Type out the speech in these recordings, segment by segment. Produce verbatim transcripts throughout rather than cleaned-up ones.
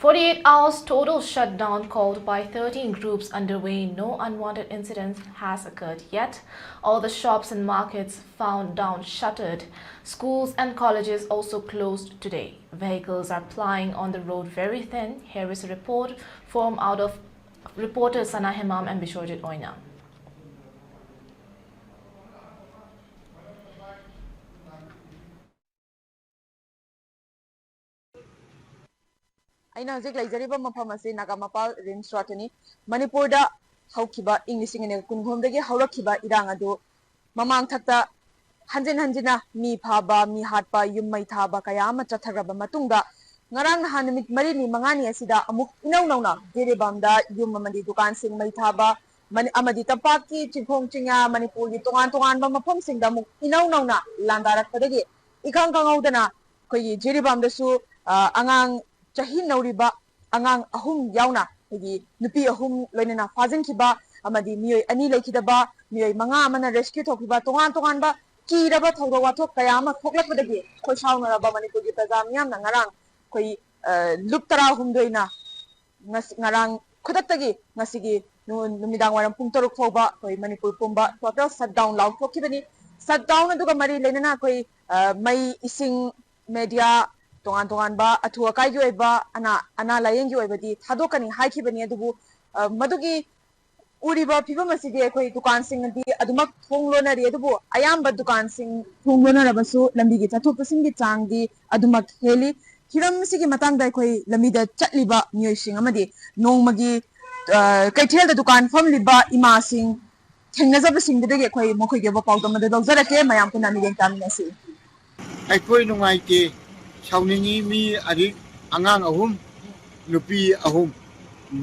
Forty-eight hours total shutdown called by thirteen groups underway. No unwanted incident has occurred yet. All the shops and markets found down shuttered. Schools and colleges also closed today. Vehicles are plying on the road very thin. Here is a report from out of reporters Sana Hemam and Bishwajit Oina. ꯑꯩꯅ ꯍꯧꯖꯤꯛ ꯂꯩꯖꯔꯤꯕ ꯃꯐꯝ ꯑꯁꯤ ꯅꯥꯒꯥꯃꯄꯥꯜ ꯔꯤꯝꯁ ꯔꯣꯗꯇꯅꯤ꯫ ꯃꯅꯤꯄꯨꯔꯗ ꯍꯧꯈꯤꯕ ꯏꯪ ꯂꯤꯁꯤꯡ ꯑꯅꯤꯒ ꯀꯨꯟꯍꯨꯝꯗꯒꯤ ꯍꯧꯔꯛꯈꯤꯕ ꯏꯔꯥꯡ ꯑꯗꯨ ꯃꯃꯥꯡꯊꯛꯇ ꯍꯟꯖꯤꯟ ꯍꯟꯖꯤꯟꯅ ꯃꯤ ꯐꯥꯕ, ꯃꯤ ꯍꯥꯠꯄ, ꯌꯨꯝ ꯃꯩ ꯊꯥꯕ ꯀꯌꯥ ꯑꯃ ꯆꯠꯊꯈ꯭ꯔꯕ ꯃꯇꯨꯡꯗ, ꯉꯔꯥꯡ ꯅꯍꯥꯟ ꯅꯨꯃꯤꯠ ꯃꯔꯤꯅꯤ ꯃꯉꯥꯅꯤ ꯑꯁꯤꯗ ꯑꯃꯨꯛ ꯏꯅꯧ ꯅꯧꯅ ꯖꯤꯔꯤꯕꯥꯝꯗ ꯌꯨꯝ ꯑꯃꯗꯤ ꯗꯨꯀꯥꯟꯁꯤꯡ ꯃꯩ ꯊꯥꯕ, ꯃꯅꯤ-, ꯑꯃꯗꯤ ꯇꯝꯄꯥꯛꯀꯤ ꯆꯤꯡꯈꯣꯡ ꯆꯤꯡꯌꯥ, ꯃꯅꯤꯄꯨꯔꯒꯤ ꯇꯣꯉꯥꯟ ꯇꯣꯉꯥꯟꯕ ꯃꯐꯝꯁꯤꯡꯗ ꯑꯃꯨꯛ ꯏꯅꯧ ꯅꯧꯅ ꯂꯥꯟꯗꯥꯔꯛꯄꯗꯒꯤ, ꯏꯈꯪ ꯈꯪꯍꯧꯗꯅ ꯑꯩꯈꯣꯏꯒꯤ ꯖꯤꯔꯤꯕꯥꯝꯗꯁꯨ, ꯑ, ꯑꯉꯥꯡ ꯆꯍꯤ ꯅꯧꯔꯤꯕ ꯑꯉꯥꯡ ꯑꯍꯨꯝ ꯌꯥꯎꯅ ꯑꯩꯈꯣꯏꯒꯤ ꯅꯨꯄꯤ ꯑꯍꯨꯝ ꯂꯣꯏꯅꯅ ꯐꯥꯖꯤꯟꯈꯤꯕ ꯑꯃꯗꯤ ꯃꯤꯑꯣꯏ ꯑꯅꯤ ꯂꯩꯈꯤꯗꯕ, ꯃꯤꯑꯣꯏ ꯃꯉꯥ ꯑꯃꯅ rescue ꯇꯧꯈꯤꯕ, ꯇꯣꯉꯥꯟ ꯇꯣꯉꯥꯟꯕ ꯀꯤꯔꯕ ꯊꯧꯗꯣꯛ ꯋꯥꯊꯣꯛ ꯀꯌꯥ ꯑꯃ ꯊꯣꯛꯂꯛꯄꯗꯒꯤ ꯈꯣꯏ ꯁꯥꯎꯅꯔꯕ ꯃꯅꯤꯄꯨꯔꯒꯤ ꯄ꯭ꯔꯖꯥ ꯃꯤꯌꯥꯝꯅ ꯉꯔꯥꯡ ꯑꯩꯈꯣꯏ, ꯑ, ꯂꯨꯞ ꯇꯔꯥꯍꯨꯝꯗꯣꯏꯅ ꯉꯁꯤ, ꯉꯔꯥꯡ ꯈꯨꯗꯛꯇꯒꯤ ꯉꯁꯤꯒꯤ ꯅꯨ-, ꯅꯨꯃꯤꯗꯥꯡ ꯋꯥꯏꯔꯝ ꯄꯨꯡ ꯇꯔꯨꯛ ꯐꯥꯎꯕ ꯑꯩꯈꯣꯏ ꯃꯅꯤꯄꯨꯔ ꯄꯨꯝꯕ total shutdown ꯂꯥꯎꯊꯣꯛꯈꯤꯕꯅꯤ꯫ Shutdown ꯑꯗꯨꯒ ꯃꯔꯤ ꯂꯩꯅꯅ ꯑꯩꯈꯣꯏ, ꯑ, ꯃꯩ, ꯏꯁꯤꯡ, media, ꯇꯣꯉꯥꯟ ꯇꯣꯉꯥꯟꯕ ꯑꯊꯨ ꯑꯀꯥꯏꯒꯤ ꯑꯣꯏꯕ ꯑꯅꯥ, ꯑꯅꯥ ꯂꯥꯌꯦꯡꯒꯤ ꯑꯣꯏꯕꯗꯤ ꯊꯥꯗꯣꯛꯀꯅꯤ ꯍꯥꯏꯈꯤꯕꯅꯤ꯫ ꯑꯗꯨꯕꯨ, ꯑ, ꯃꯗꯨꯒꯤ ꯎꯔꯤꯕ ꯐꯤꯕꯝ ꯑꯁꯤꯗꯤ ꯑꯩꯈꯣꯏ ꯗꯨꯀꯥꯟꯁꯤꯡ ꯑꯗꯤ ꯑꯗꯨꯃꯛ ꯊꯣꯡ ꯂꯣꯟꯅꯔꯤ꯫ ꯑꯗꯨꯕꯨ ꯑꯌꯥꯝꯕ ꯗꯨꯀꯥꯟꯁꯤꯡ ꯊꯣꯡ ꯂꯣꯟꯅꯔꯕꯁꯨ ꯂꯝꯕꯤꯒꯤ ꯆꯠꯊꯣꯛ ꯆꯠꯁꯤꯟꯒꯤ ꯆꯥꯡꯗꯤ ꯑꯗꯨꯃꯛ ꯍꯦꯜꯂꯤ꯫ ꯍꯤꯔꯝ ꯑꯁꯤꯒꯤ ꯃꯇꯥꯡꯗ ꯑꯩꯈꯣꯏ ꯂꯝꯕꯤꯗ ꯆꯠꯂꯤꯕ ꯃꯤꯑꯣꯏꯁꯤꯡ ꯑꯃꯗꯤ ꯅꯣꯡꯃꯒꯤ, ꯑ, ꯀꯩꯊꯦꯜꯗ ꯗꯨꯀꯥꯟ ꯐꯝꯂꯤꯕ ꯏꯃꯥꯁꯤꯡ ꯊꯦꯡꯅꯖꯕꯁꯤꯡꯗꯨꯗꯒꯤ ꯑꯩꯈꯣꯏ ꯃꯈꯣꯏꯒꯤ ꯑꯣꯏꯕ ꯄꯥꯎꯗꯝ ꯑꯗꯨ ꯂꯧꯖꯔꯛꯀꯦ꯫ ꯃꯌꯥꯝ ꯄꯨꯟꯅ ꯃꯤꯠꯌꯦꯡ ꯇꯥꯃꯤꯟꯅꯁꯤ꯫ ꯑꯩꯈꯣꯏ ꯅꯨꯡꯉꯥꯏꯇꯦ, ꯁꯥꯎꯅꯤꯡꯉꯤ꯫ ꯃꯤ ꯑꯔꯤꯛ ꯑꯉꯥꯡ ꯑꯍꯨꯝ, ꯅꯨꯄꯤ ꯑꯍꯨꯝ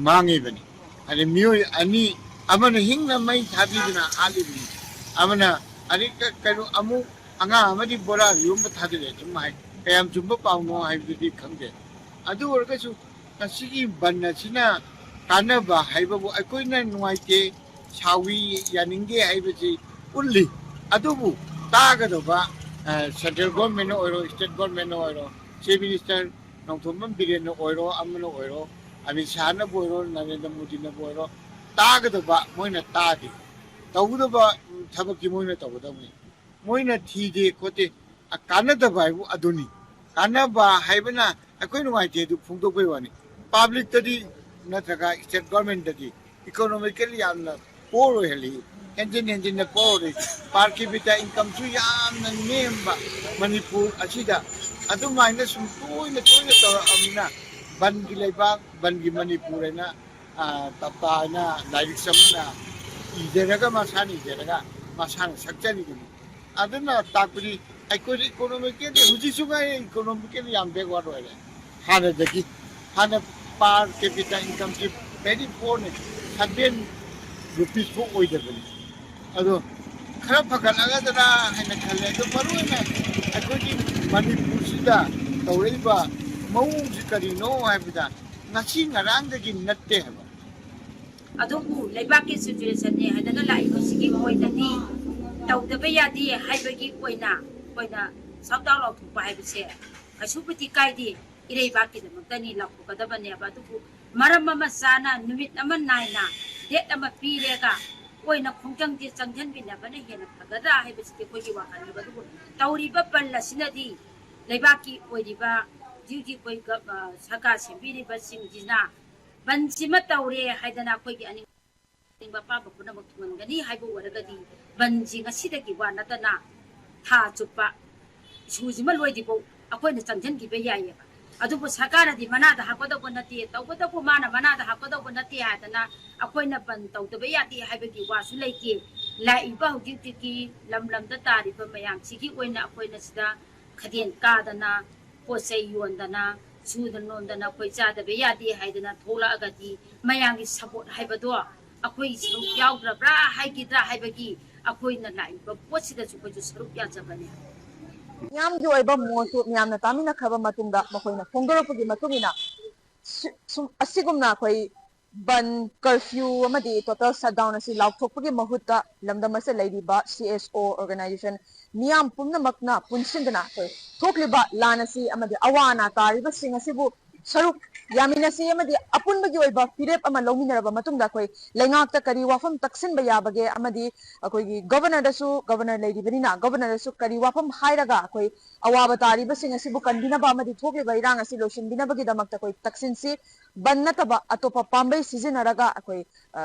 ꯃꯥꯡꯉꯤꯕꯅꯤ꯫ ꯑꯗꯩ ꯃꯤꯑꯣꯏ ꯑꯅꯤ, ꯑꯃꯅ ꯍꯤꯡꯅ ꯃꯩ ꯊꯥꯕꯤꯗꯨꯅ ꯍꯥꯠꯂꯤꯕꯅꯤ, ꯑꯃꯅ ꯑꯔꯤꯛ ꯀꯩꯅꯣ ꯑꯃꯨꯛ ꯑꯉꯥꯡ ꯑꯃꯗꯤ ꯕꯣꯔꯥ ꯌꯣꯝꯕ ꯊꯥꯗꯣꯛꯑꯦ ꯁꯨꯝ ꯍꯥꯏ꯫ ꯀꯌꯥꯝ ꯆꯨꯝꯕ ꯄꯥꯎꯅꯣ ꯍꯥꯏꯕꯗꯨꯗꯤ ꯈꯪꯗꯦ꯫ ꯑꯗꯨ ꯑꯣꯏꯔꯒꯁꯨ ꯉꯁꯤꯒꯤ ꯕꯟ ꯑꯁꯤꯅ ꯀꯥꯟꯅꯕ ꯍꯥꯏꯕꯕꯨ ꯑꯩꯈꯣꯏꯅ ꯅꯨꯡꯉꯥꯏꯇꯦ, ꯁꯥꯎꯏ, ꯌꯥꯅꯤꯡꯗꯦ ꯍꯥꯏꯕꯁꯤ ꯎꯠꯂꯤ꯫ ꯑꯗꯨꯕꯨ ꯇꯥꯒꯗꯧꯕ, ꯑ, central government ꯑꯣꯏꯔꯣ, state government ꯑꯣꯏꯔꯣ, chief minister ꯅꯣꯡꯊꯣꯝꯕꯝ ꯕꯤꯔꯦꯟꯅ ꯑꯣꯏꯔꯣ, ꯑꯃꯅ ꯑꯣꯏꯔꯣ, ꯑꯃꯤꯠ ꯁꯥꯍꯅꯕꯨ ꯑꯣꯏꯔꯣ, ꯅꯔꯦꯟꯗ꯭ꯔ ꯃꯣꯗꯤꯅꯕꯨ ꯑꯣꯏꯔꯣ, ꯇꯥꯒꯗꯕ ꯃꯣꯏꯅ ꯇꯥꯗꯦ꯫ ꯇꯧꯒꯗꯕ, ꯎꯝ, ꯊꯕꯛꯇꯤ ꯃꯣꯏꯅ ꯇꯧꯒꯗꯕꯅꯤ꯫ ꯃꯣꯏꯅ ꯊꯤꯗꯦ ꯈꯣꯠꯇꯦ, ꯑ, ꯀꯥꯟꯅꯗꯕ ꯍꯥꯏꯕꯨ ꯑꯗꯨꯅꯤ꯫ ꯀꯥꯟꯅꯕ ꯍꯥꯏꯕꯅ ꯑꯩꯈꯣꯏ ꯅꯨꯡꯉꯥꯏꯇꯦ ꯑꯗꯨ ꯐꯣꯡꯗꯣꯛꯄꯩ ꯋꯥꯅꯤ꯫ ꯄꯕ꯭ꯂꯤꯛꯇꯗꯤ ꯅꯠꯇ꯭ꯔꯒ ꯁ꯭ꯇꯦꯠ ꯒꯣꯔꯃꯦꯟꯗꯗꯤ ꯏꯀꯣꯅꯣꯃꯤꯀꯦꯜꯂꯤ ꯌꯥꯝꯅ ꯄꯣꯔ ꯑꯣꯏꯍꯜꯂꯤ, ꯍꯦꯟꯖꯤꯟ ꯍꯦꯟꯖꯤꯟꯅ ꯄꯣꯔ ꯑꯣꯏ꯫ ꯄꯥꯔ ꯀꯦꯄꯤꯇꯥ ꯏꯟꯀꯝꯁꯨ ꯌꯥꯝꯅ ꯅꯦꯝꯕ ꯃꯅꯤꯄꯨꯔ ꯑꯁꯤꯗ ꯑꯗꯨꯃꯥꯏꯅ ꯁꯨꯝ ꯇꯣꯏꯅ ꯇꯣꯏꯅ ꯇꯧꯔꯛꯑꯕꯅꯤꯅ ꯕꯟꯒꯤ ꯂꯩꯕꯥꯛ, ꯕꯟꯒꯤ ꯃꯅꯤꯄꯨꯔ ꯍꯥꯏꯅ, ꯑ, ꯇꯞꯇꯥ ꯍꯥꯏꯅ ꯂꯥꯏꯔꯤꯛ ꯑꯃꯅ ꯏꯖꯔꯒ ꯃꯁꯥꯅ ꯏꯖꯔꯒ ꯃꯁꯥꯅ ꯁꯛꯆꯔꯤꯕꯅꯤ꯫ ꯑꯗꯨꯅ ꯇꯥꯛꯄꯗꯤ ꯑꯩꯈꯣꯏꯗꯤ ꯏꯀꯣꯅꯣꯃꯤꯀꯦꯜꯂꯤ ꯍꯧꯖꯤꯛꯁꯨ ꯉꯥꯏꯔꯦ, ꯏꯀꯣꯅꯣꯃꯤꯀꯦꯜꯂꯤ ꯌꯥꯝ ꯕꯦꯛꯋꯥꯔꯗ ꯑꯣꯏꯔꯦ꯫ ꯍꯥꯟꯅꯗꯒꯤ, ꯍꯥꯟꯅ ꯄꯥꯔ ꯀꯦꯄꯤꯇꯥ ꯏꯟꯀꯝꯁꯤ ꯚꯦꯔꯤ ꯄꯣꯔꯅꯤ, ꯁꯚꯦꯟ ꯔꯨꯄꯤꯁ ꯐꯥꯎ ꯑꯣꯏꯗꯕꯅꯤ꯫ ꯑꯗꯣ ꯈꯔ ꯐꯒꯠꯂꯒꯗ꯭ꯔꯥ ꯍꯥꯏꯅ ꯈꯜꯂꯦ꯫ ꯑꯗꯣ ꯃꯔꯨꯑꯣꯏꯅ ꯑꯩꯈꯣꯏꯒꯤ ꯃꯅꯤꯄꯨꯔꯁꯤꯗ ꯇꯧꯔꯛꯏꯕ ꯃꯑꯣꯡꯁꯤ ꯀꯔꯤꯅꯣ ꯍꯥꯏꯕꯗ ꯉꯁꯤ ꯉꯔꯥꯡꯗꯒꯤ ꯅꯠꯇꯦ ꯍꯥꯏꯕ꯫ ꯑꯗꯨꯕꯨ ꯂꯩꯕꯥꯛꯀꯤ ꯁꯤꯆꯨꯋꯦꯁꯟꯅꯦ ꯍꯥꯏꯗꯅ ꯂꯥꯛꯏꯕꯁꯤꯒꯤ ꯑꯣꯏꯅꯗꯤ ꯇꯧꯗꯕ ꯌꯥꯗꯦ ꯍꯥꯏꯕꯒꯤ ꯑꯣꯏꯅ ꯑꯩꯈꯣꯏꯅ ꯁꯛꯇꯥꯛ ꯂꯥꯎꯊꯣꯛꯄ ꯍꯥꯏꯕꯁꯦ ꯀꯩꯁꯨꯕꯨꯗꯤ ꯀꯥꯏꯗꯦ, ꯏꯔꯩꯕꯥꯛꯀꯤꯗꯃꯛꯇꯅꯤ ꯂꯥꯎꯊꯣꯛꯀꯗꯕꯅꯦꯕ꯫ ꯑꯗꯨꯕꯨ ꯃꯔꯝ ꯑꯃ ꯆꯥꯅ, ꯅꯨꯃꯤꯠ ꯑꯃ ꯅꯥꯏꯅ, ꯗꯦꯠ ꯑꯃ ꯄꯤꯔꯒ ꯑꯣꯏꯅ ꯈꯣꯡꯖꯪꯁꯦ ꯆꯪꯁꯤꯟꯃꯤꯟꯅꯕꯅ ꯍꯦꯟꯅ ꯐꯒꯗ꯭ꯔꯥ ꯍꯥꯏꯕꯁꯤꯗꯤ ꯑꯩꯈꯣꯏꯒꯤ ꯋꯥꯈꯜꯅꯦꯕ꯫ ꯑꯗꯨꯕꯨ ꯇꯧꯔꯤꯕ ꯕꯟ ꯑꯁꯤꯅꯗꯤ ꯂꯩꯕꯥꯛꯀꯤ ꯑꯣꯏꯔꯤꯕ ꯍꯧꯖꯤꯛ ꯍꯧꯖꯤꯛ ꯑꯩꯈꯣꯏ ꯒ-, ꯑ, ꯁꯔꯀꯥꯔ ꯁꯦꯝꯕꯤꯔꯤꯕꯁꯤꯡꯁꯤꯅ ꯕꯟꯁꯤꯃ ꯇꯧꯔꯦ ꯍꯥꯏꯗꯅ ꯑꯩꯈꯣꯏꯒꯤ ꯑꯅꯤꯡ ꯑꯅꯤꯡꯕ ꯑꯄꯥꯝꯕ ꯄꯨꯝꯅꯃꯛ ꯊꯨꯡꯍꯟꯒꯅꯤ ꯍꯥꯏꯕ ꯑꯣꯏꯔꯒꯗꯤ ꯕꯟꯁꯤ ꯉꯁꯤꯗꯒꯤ ꯋꯥ ꯅꯠꯇꯅ ꯊꯥ ꯆꯨꯞꯄ ꯏꯁꯨꯁꯤꯃ ꯂꯣꯏꯗ꯭ꯔꯤꯐꯥꯎ ꯑꯩꯈꯣꯏꯅ ꯆꯪꯁꯤꯟꯈꯤꯕ ꯌꯥꯏꯌꯦꯕ꯫ ꯑꯗꯨꯕꯨ ꯁꯔꯀꯥꯔꯅꯗꯤ ꯃꯅꯥꯗ ꯍꯥꯞꯀꯗꯧꯕ ꯅꯠꯇꯦ, ꯇꯧꯕꯇꯕꯨ ꯃꯥꯅ ꯃꯅꯥꯗ ꯍꯥꯞꯀꯗꯧꯕ ꯅꯠꯇꯦ ꯍꯥꯏꯗꯅ ꯑꯩꯈꯣꯏꯅ ꯕꯟ ꯇꯧꯗꯕ ꯌꯥꯗꯦ ꯍꯥꯏꯕꯒꯤ ꯋꯥꯁꯨ ꯂꯩꯇꯦ꯫ ꯂꯥꯛꯏꯕ ꯍꯧꯖꯤꯛ ꯍꯧꯖꯤꯛꯀꯤ ꯂꯝ ꯂꯝꯗ ꯇꯥꯔꯤꯕ ꯃꯌꯥꯝꯁꯤꯒꯤ ꯑꯣꯏꯅ ꯑꯩꯈꯣꯏꯅ ꯁꯤꯗ ꯈꯗꯦꯟ ꯀꯥꯗꯅ, ꯄꯣꯠ ꯆꯩ ꯌꯣꯟꯗꯅ, ꯁꯨꯗꯅ ꯅꯣꯝꯗꯅ ꯑꯩꯈꯣꯏ ꯆꯥꯗꯕ ꯌꯥꯗꯦ ꯍꯥꯏꯗꯅ ꯊꯣꯛꯂꯛꯑꯒꯗꯤ ꯃꯌꯥꯝꯒꯤ ꯁꯄꯣꯔꯠ ꯍꯥꯏꯕꯗꯣ ꯑꯩꯈꯣꯏ ꯁꯔꯨꯛ ꯌꯥꯎꯗ꯭ꯔꯕ꯭ꯔꯥ ꯍꯥꯏꯈꯤꯗ꯭ꯔꯥ ꯍꯥꯏꯕꯒꯤ ꯑꯩꯈꯣꯏꯅ ꯂꯥꯛꯏꯕ ꯄꯣꯠꯁꯤꯗꯁꯨ ꯑꯩꯈꯣꯏꯁꯨ ꯁꯔꯨꯛ ꯌꯥꯖꯕꯅꯦ꯫ ꯃꯤꯌꯥꯝꯒꯤ ꯑꯣꯏꯕ ꯃꯣꯠꯁꯨ ꯃꯤꯌꯥꯝꯅ ꯇꯥꯃꯤꯟꯅꯈ꯭ꯔꯕ ꯃꯇꯨꯡꯗ ꯃꯈꯣꯏꯅ ꯐꯣꯡꯗꯣꯔꯛꯄꯒꯤ ꯃꯇꯨꯡ ꯏꯟꯅ ꯁꯤ-, ꯁꯨꯝ ꯑꯁꯤꯒꯨꯝꯅ ꯑꯩꯈꯣꯏ ꯕꯟ, ꯀꯔꯐ꯭ꯌꯨ ꯑꯃꯗꯤ ꯇꯣꯇꯦꯜ ꯁꯠꯗꯥꯎꯟ ꯑꯁꯤ ꯂꯥꯎꯊꯣꯛꯄꯒꯤ ꯃꯍꯨꯠꯇ ꯂꯝꯗꯝ ꯑꯁꯤꯗ ꯂꯩꯔꯤꯕ ꯁꯤ ꯑꯦꯁ ꯑꯣ ꯑꯣꯔꯒꯅꯥꯏꯖꯦꯁꯟ ꯃꯤꯌꯥꯝ ꯄꯨꯝꯅꯃꯛꯅ ꯄꯨꯟꯁꯤꯟꯗꯨꯅ ꯑꯩꯈꯣꯏ ꯊꯣꯛꯂꯤꯕ ꯂꯥꯟ ꯑꯁꯤ ꯑꯃꯗꯤ ꯑꯋꯥ ꯑꯅꯥ ꯇꯥꯔꯤꯕꯁꯤꯡ ꯑꯁꯤꯕꯨ ꯁꯔꯨꯛ ꯌꯥꯃꯤꯟꯅꯁꯤ ꯑꯃꯗꯤ ꯑꯄꯨꯟꯕꯒꯤ ꯑꯣꯏꯕ ꯐꯤꯔꯦꯞ ꯑꯃ ꯂꯧꯃꯤꯟꯅꯔꯕ ꯃꯇꯨꯡꯗ ꯑꯩꯈꯣꯏ ꯂꯩꯉꯥꯛꯇ ꯀꯔꯤ ꯋꯥꯐꯝ ꯇꯛꯁꯤꯟꯕ ꯌꯥꯕꯒꯦ ꯑꯃꯗꯤ ꯑꯩꯈꯣꯏꯒꯤ ꯒꯣꯕꯔꯅꯔꯗꯁꯨ, ꯒꯣꯕꯔꯅꯔ ꯂꯩꯔꯤꯕꯅꯤꯅ ꯒꯣꯕꯔꯅꯔꯗꯁꯨ ꯀꯔꯤ ꯋꯥꯐꯝ ꯍꯥꯏꯔꯒ ꯑꯩꯈꯣꯏ ꯑꯋꯥꯕ ꯇꯥꯔꯤꯕꯁꯤꯡ ꯑꯁꯤꯕꯨ ꯀꯟꯕꯤꯅꯕ ꯑꯃꯗꯤ ꯊꯣꯛꯂꯤꯕ ꯏꯔꯥꯡ ꯑꯁꯤ ꯂꯣꯏꯁꯤꯟꯕꯤꯅꯕꯒꯤꯗꯃꯛꯇ ꯑꯩꯈꯣꯏ ꯇꯛꯁꯤꯟꯁꯤ꯫ ꯕꯟ ꯅꯠꯇꯕ ꯑꯇꯣꯞꯄ ꯄꯥꯝꯕꯩ ꯁꯤꯖꯤꯟꯅꯔꯒ ꯑꯩꯈꯣꯏ, ꯑ,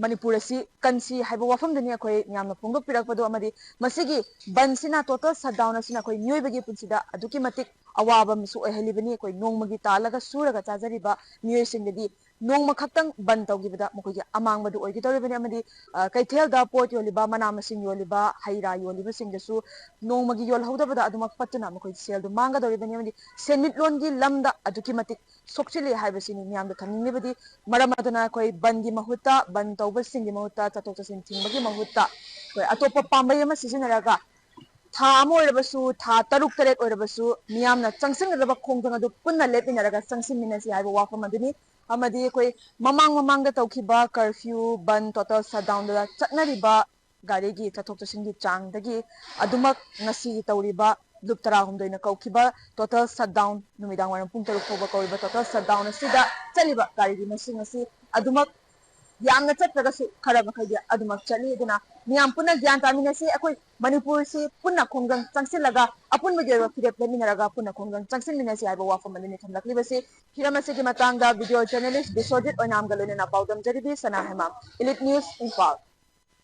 ꯃꯅꯤꯄꯨꯔ ꯑꯁꯤ ꯀꯟꯁꯤ ꯍꯥꯏꯕ ꯋꯥꯐꯝꯗꯨꯅꯤ ꯑꯩꯈꯣꯏ ꯃꯌꯥꯝꯅ ꯐꯣꯡꯗꯣꯛꯄꯤꯔꯛꯄꯗꯨ꯫ ꯑꯃꯗꯤ ꯃꯁꯤꯒꯤ ꯕꯟꯁꯤꯅ, ꯇꯣꯇꯦꯜ ꯁꯠꯗꯥꯎꯟ ꯑꯁꯤꯅ ꯑꯩꯈꯣꯏ ꯃꯤꯑꯣꯏꯕꯒꯤ ꯄꯨꯟꯁꯤꯗ ꯑꯗꯨꯛꯀꯤ ꯃꯇꯤꯛ ꯑꯋꯥꯕ ꯑꯃꯁꯨ ꯑꯣꯏꯍꯜꯂꯤꯕꯅꯤ꯫ ꯑꯩꯈꯣꯏ ꯅꯣꯡꯃꯒꯤ ꯇꯥꯜꯂꯒ ꯁꯨꯔꯒ ꯆꯥꯖꯔꯤꯕ ꯃꯤꯑꯣꯏꯁꯤꯡꯗꯗꯤ ꯅꯣꯡꯃ ꯈꯛꯇꯪ ꯕꯟ ꯇꯧꯈꯤꯕꯗ ꯃꯈꯣꯏꯒꯤ ꯑꯃꯥꯡꯕꯗꯨ ꯑꯣꯏꯒꯗꯧꯔꯤꯕꯅꯤ꯫ ꯑꯃꯗꯤ, ꯑ, ꯀꯩꯊꯦꯜꯗ ꯄꯣꯠ ꯌꯣꯜꯂꯤꯕ, ꯃꯅꯥ ꯃꯁꯤꯡ ꯌꯣꯜꯂꯤꯕ, ꯍꯩ ꯔꯥ ꯌꯣꯜꯂꯤꯕꯁꯤꯡꯗꯁꯨ ꯅꯣꯡꯃꯒꯤ ꯌꯣꯜꯍꯧꯗꯕꯗ ꯑꯗꯨꯃꯛ ꯄꯠꯇꯨꯅ ꯃꯈꯣꯏ ꯁꯦꯜꯗꯨ ꯃꯥꯡꯒꯗꯧꯔꯤꯕꯅꯤ꯫ ꯑꯃꯗꯤ ꯁꯦꯟꯃꯤꯠꯂꯣꯟꯒꯤ ꯂꯝꯗ ꯑꯗꯨꯛꯀꯤ ꯃꯇꯤꯛ ꯁꯣꯛꯆꯤꯜꯂꯤ ꯍꯥꯏꯕꯁꯤꯅꯤ ꯃꯤꯌꯥꯝꯗ ꯊꯝꯅꯤꯡꯂꯤꯕꯗꯤ꯫ ꯃꯔꯝ ꯑꯗꯨꯅ ꯑꯩꯈꯣꯏ ꯕꯟꯒꯤ ꯃꯍꯨꯠꯇ, ꯕꯟ ꯇꯧꯕꯁꯤꯡꯒꯤ ꯃꯍꯨꯠꯇ, ꯆꯠꯊꯣꯛ ꯆꯠꯁꯤꯟ ꯊꯤꯡꯕꯒꯤ ꯃꯍꯨꯠꯇ ꯑꯩꯈꯣꯏ ꯑꯇꯣꯞꯄ ꯄꯥꯝꯕꯩ ꯑꯃ ꯁꯤꯖꯤꯟꯅꯔꯒ ꯊꯥ ꯑꯃ ꯑꯣꯏꯔꯕꯁꯨ, ꯊꯥ ꯇꯔꯨꯛ ꯇꯔꯦꯠ ꯑꯣꯏꯔꯕꯁꯨ ꯃꯤꯌꯥꯝꯅ ꯆꯪꯁꯤꯟꯒꯗꯕ ꯈꯣꯡꯖꯪ ꯑꯗꯨ ꯄꯨꯟꯅ ꯂꯦꯞꯃꯤꯟꯅꯔꯒ ꯆꯪꯁꯤꯟꯃꯤꯟꯅꯁꯤ ꯍꯥꯏꯕ ꯋꯥꯐꯝ ꯑꯗꯨꯅꯤ꯫ ꯑꯃꯗꯤ ꯑꯩꯈꯣꯏ ꯃꯃꯥꯡ ꯃꯃꯥꯡꯗ ꯇꯧꯈꯤꯕ ꯀꯔꯐ꯭ꯌꯨ, ꯕꯟ, ꯇꯣꯇꯦꯜ ꯁꯠꯗꯥꯎꯟꯗ ꯆꯠꯅꯔꯤꯕ ꯒꯥꯔꯤꯒꯤ ꯆꯠꯊꯣꯛ ꯆꯠꯁꯤꯟꯒꯤ ꯆꯥꯡꯗꯒꯤ ꯑꯗꯨꯃꯛ ꯉꯁꯤ ꯇꯧꯔꯤꯕ ꯂꯨꯞ ꯇꯔꯥꯍꯨꯝꯗꯣꯏꯅ ꯀꯧꯈꯤꯕ ꯇꯣꯇꯦꯜ ꯁꯠꯗꯥꯎꯟ, ꯅꯨꯃꯤꯗꯥꯡ ꯋꯥꯏꯔꯝ ꯄꯨꯡ ꯇꯔꯨꯛ ꯐꯥꯎꯕ ꯀꯧꯔꯤꯕ ꯇꯣꯇꯦꯜ ꯁꯠꯗꯥꯎꯟ ꯑꯁꯤꯗ ꯆꯠꯂꯤꯕ ꯒꯥꯔꯤꯒꯤ ꯃꯁꯤꯡ ꯑꯁꯤ ꯑꯗꯨꯃꯛ ꯌꯥꯝꯅ ꯆꯠꯇ꯭ꯔꯒꯁꯨ ꯈꯔ ꯃꯈꯩꯗꯤ ꯑꯗꯨꯃꯛ ꯆꯠꯂꯤ꯫ ꯑꯗꯨꯅ ꯃꯤꯌꯥꯝ ꯄꯨꯟꯅ ꯒ꯭ꯌꯥꯟ ꯇꯥꯃꯤꯟꯅꯁꯤ꯫ ꯑꯩꯈꯣꯏ ꯃꯅꯤꯄꯨꯔꯁꯤ ꯄꯨꯟꯅ ꯈꯣꯡꯖꯪ ꯆꯪꯁꯤꯜꯂꯒ ꯑꯄꯨꯟꯕꯒꯤ ꯑꯣꯏꯕ ꯐꯤꯔꯦꯞ ꯂꯦꯞꯃꯤꯟꯅꯔꯒ ꯄꯨꯟꯅ ꯈꯣꯡꯖꯪ ꯆꯪꯁꯤꯟꯃꯤꯟꯅꯁꯤ ꯍꯥꯏꯕ ꯋꯥꯐꯝ ꯑꯗꯨꯅꯤ ꯊꯝꯂꯛꯂꯤꯕꯁꯤ꯫ ꯍꯤꯔꯝ ꯑꯁꯤꯒꯤ ꯃꯇꯥꯡꯗ ꯚꯤꯗꯤꯑꯣ ꯖꯔꯅꯦꯂꯤꯁ ꯕꯤꯁ꯭ꯋꯖꯤꯠ ꯑꯣꯏꯅꯥꯝꯒ ꯂꯣꯏꯅꯅ ꯄꯥꯎꯗꯝꯖꯔꯤꯕꯤ ꯁꯅꯥ ꯍꯦꯃꯥꯝ, ꯏꯂꯤꯠ ꯅ꯭ꯌꯨꯁ, ꯏꯝꯐꯥꯜ꯫